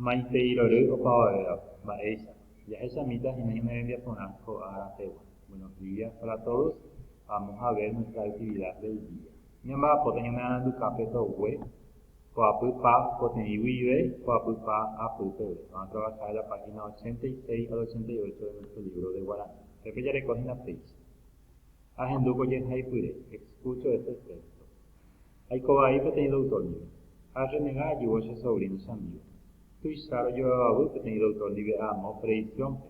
Maitei rory opavavévape, mba'éicha? Jahechamíta hína ñane rembiaporã ko ára pegua. Buenos días para todos, vamos a ver nuestra actividad del día. Ñamba'apóta ñane arandukápe togue, poapy pa poteĩ guive, poapy pa apy peve. Vamos a trabajar la página 86 al 88 de nuestro libro de guaraní. Pépe jareko hína péicha. Ahendu ko jehaipyre, Escucho este texto. Aiko vai peteĩ doctor ndive. Arrenega ajúvo che sobrino chamigo. Tuicha rojoavavy peteĩ doctor ndive amo predicción-pe.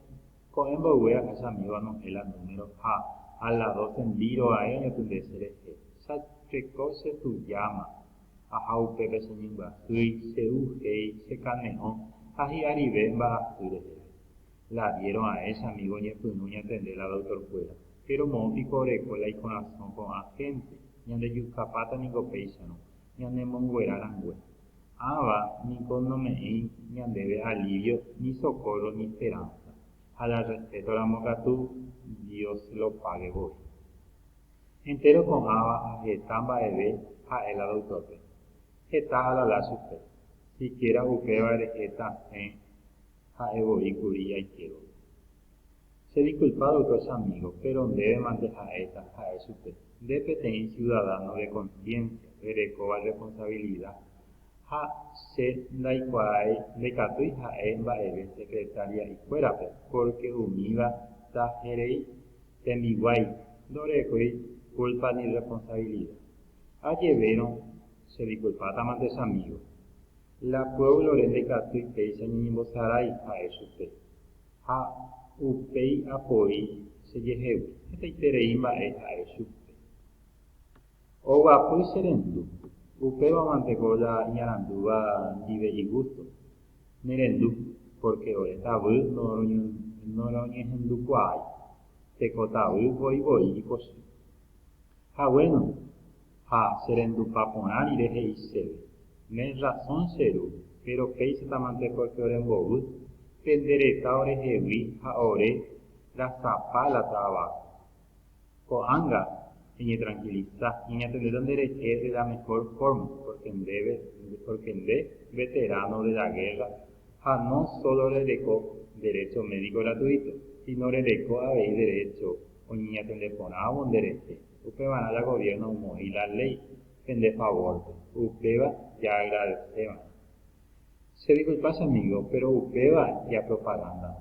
Ko'ẽ mboyve aha chamigo anohẽ la número ha a la doce ndíro ae oñotỹnde che rehe. Chateko che tujáma. Aha upépe che ñembyahýi, che uhéi, che kane'õ ha hi'arive mba'asy reheve. La diérõ ae chamigo oñepyrũ ñatende la doctor-kuéra. Péro moõ piko oreko la ikorasõ ko'ã hénte, ñandejukapáta niko péicharõ, ñanemonguera rangue. Ãva niko nome'ẽi ñandéve alivio ni socorro ni esperanza, ha la respeto ramo katu Dios lo pague voi. Entéro ko'ãva ha heta mba'eve ha'e la doctor-pe. Heta alala chupe, siquiera upéva rehe tasẽ ha'e voi kuri aikévo. Che disculpa doctor chamigo, pero ndéve mante ha'éta, ha'e chupe, nde peteĩ ciudadano de conciencia, rerekóva responsabilidad, ha che ndaikuaái, ndaikatúi ha'e mba'eve secretaria'ikuérape, porque umíva taherei tembiguái, ndorekói culpa ni responsabilidad. Ajevérõ, che disculpáta mante chamigo. La pueblo-re ndaikatúi péicha ñañembosarái, ha'e chupe. Ha upéi apoi chejehegui hetaiterei mba'e ha'e chupe. Oguapy che rendu, upéva manteko la iñarandúva ndive igústo. Ne rendu, pórke ore tavy noroñehendukuaái, teko tavy voi voi ipochy. Ha guéno, ha che rendupa porã rire he'i chéve, Ne razón che ru, péro péichatamante pórke orembovy, pende reta orehegui ha ore rasapa la traváho. Ko'ág̃a eñetrankilisa, ñañatendéta nderehe de la mejor forma, pórke ndéve, pórke nde veterano de la guerra ha no solo rereko derecho médico gratuito, sino rereko avei derecho oñeñatende porãvo nderehe, upevarã la gobierno omoĩ la ley pende favor-pe, upéva jaagradeceva'erã. Che disculpa che amigo, pero upéva ja propaganda,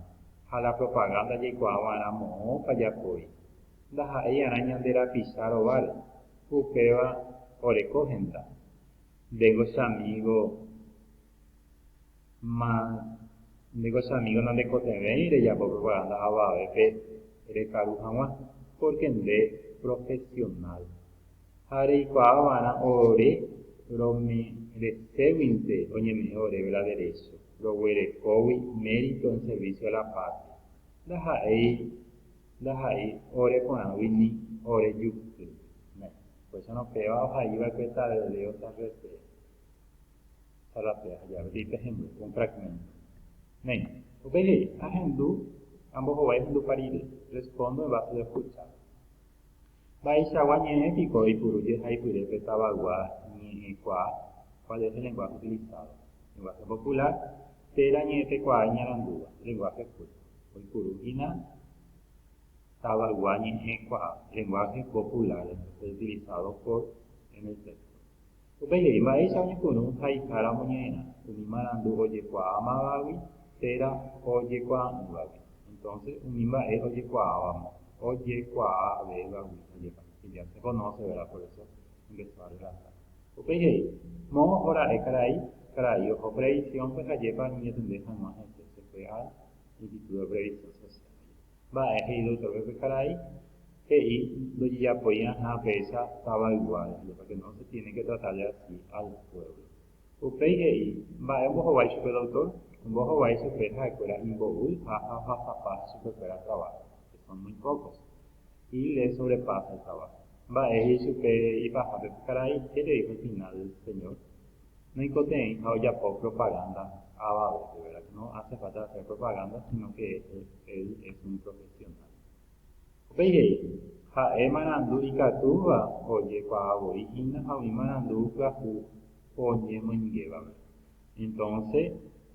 ha la propaganda jaikuaava'erã moõpa japoi, ndaha'éi'arã ñande rapicha rováre, upéva oreko henda. Ndéngo che amigo ma ndéngo che amigo nandekotevẽi rejapo propaganda avavépe rekaru hag̃ua, porque nde profesional. Ha reikuaava'erã ore romereséguinte oñeme'ẽ oréve la derecho, roguerekógui mérito en servicio a la patria. Ndaha'éi ndaha'éi ore porãgui ni ore juky. Upéicharõ péva ohaiva'ekue Tadeo Zarratea. Zarratea ha peteĩ pehẽngue, un fragmento. Néi, upéi he'i, Ahendu ambohovái hendupa rire, respondo en base a lo escuchado. Mba'eichagua ñe'ẽ piko oipuru jehaipyre pe tavaygua ñe'ẽkuaa, cuál es el lenguaje utilizado? Lenguaje popular térã ñe'ẽtekuaa iñarandúva, lenguaje culto. Oipuru hína tavaygua ñe'ẽkuaa, lenguaje popular, entonces utilizado por en el texto. Upéi he'i mba'éicha oñepyrũ haiháramo ñe'ẽrã umi marandu ojekuaámavagui térã ojekuaa'ỹvagui. Entonces umi mba'e ojekuaávamo, ojekuaavévagui, ajépa, que ya se conoce, verdad, por eso empezó a relatar. Upéi he'i, Moõ oho ra'e karai, karai oho previsión-pe ajépa oñeñatende hag̃ua hese, se fue al Instituto de Previsión Social. Mba'e he'i doctor-pe pe karai? He'i ndojejapoi'arã péicha tavaygua rehe, porque no se tiene que tratarle así al pueblo. Upéi he'i, Mba'e ombohovái chupe doctor? Ombohovái chupe ha'ekuéra imbovy ha ohasapa chupekuéra trabajo, que son muy pocos, y le sobrepasa el trabajo. Mba'e he'i chupe ipahápe pe karai? Qué le dijo al final el señor? Noikotevẽiha ojapo propaganda avavépe, verdad que no hace falta hacer propaganda, sino que él es un profesional. Upéi he'i, Ha'e marandu ikatúva ojekuaa voi hína ha umi marandu pyahu oñemoingévape. Entonces,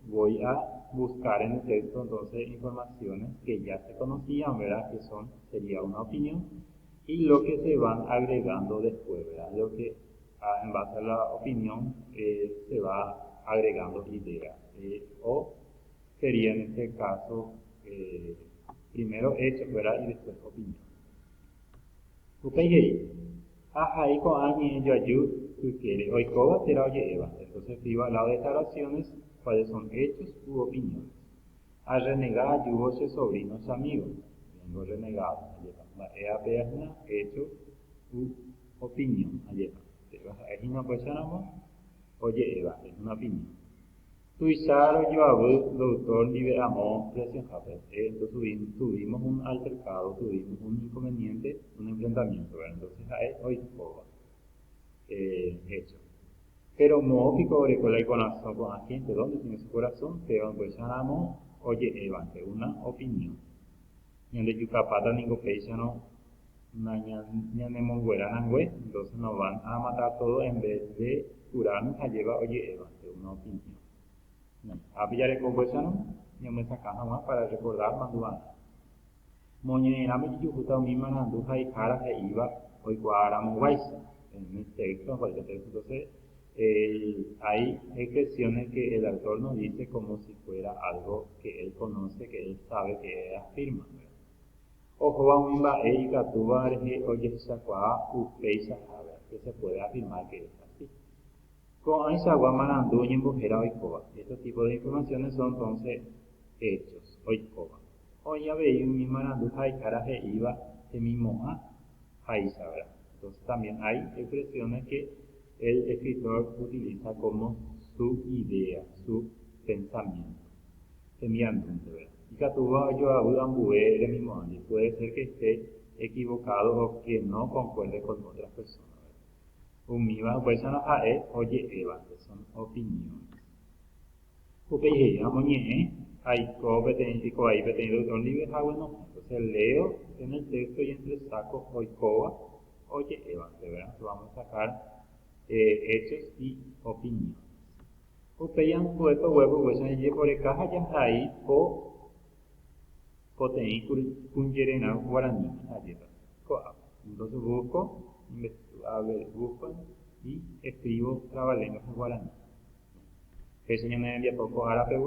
Voy a buscar en el texto entonces informaciones que ya se conocían, ¿verdad? Que son, sería una opinión, y lo que se van agregando después, ¿verdad? Lo que en base a la opinión se va agregando idea. O sería en este caso primero hechos, ¿verdad? Y después opinión. Upéi he'i, Ahai ko'ã ñe'ẽjoaju ykére oikóva térã oje'éva. Entonces escriba al lado de estas oraciones cuáles son hechos u opiniones. Arrenega ajúvo che sobrino chamigo. Vengo renegado, ajépa. Mba'e apea hína hecho u opinión, ajépa. Péva ha'e hína upéicharamo oje'éva, es una opinión. Tuicha rojoavy doctor ndive amo presiohápe. Entonces tuvimos un altercado, tuvimos un inconveniente, un enfrentamiento, ¿verdad? Entonces ha'e oikóva. Hecho. Pero moõ piko oreko la ikorasõ ko'ã gente, ¿dónde tiene su corazón? Péva upéicharamo oje'évante, una opinión. Ñande jukapáta ningo péicharõ ñanemonguera rangue, entonces nos van a matar todo en vez de curarnos ha'éva oje'évante, una opinión. Ápe jareko upéicharõ ñamyesakã hag̃ua para recordar mandu'arã. Moñe'ẽrãme ojejuhúta umi marandu haihára he'íva oikuaaramoguáicha. En el texto, en cualquier texto, entonces, hay expresiones que el autor nos dice como si fuera algo que él conoce, que él sabe, que él afirma. Ohóva umi mba'e ikatúva rehe ojehechakuaa upeichaha, que se puede afirmar que es así. Ko'ãichagua marandu oñembohéra oikóva. Estos tipos de informaciones son entonces hechos, oikóva. Oĩ avei umi marandu haihára he'íva hemimo'ã háicha, ¿verdad? Entonces también hay expresiones que el escritor utiliza como su idea, su pensamiento. Hemiandúnte, ¿verdad? Ikatúva ojoavy ambue remimo'ãndi. Puede ser que esté equivocado o que no concuerde con otras personas, ¿verdad? Umíva upéicharõ ha'e oje'éva, son opiniones. Upéi he'i amoñe'ẽ aiko peteĩ oiko vai peteĩ doctor ndive ha bueno, entonces leo en el texto y entresaco oikóva oje'évante, ¿verdad? Entonces vamos a sacar hechos y opiniones. Upéi ambue toguépe upéicha jajeporeka ha jahai ko poteĩ kũjererã guaraníme ajépa ko'ápe. Entonces busco, a ver, busco y escribo trabalenguas en guaraní. Péicha ñane rembiapo ko árape.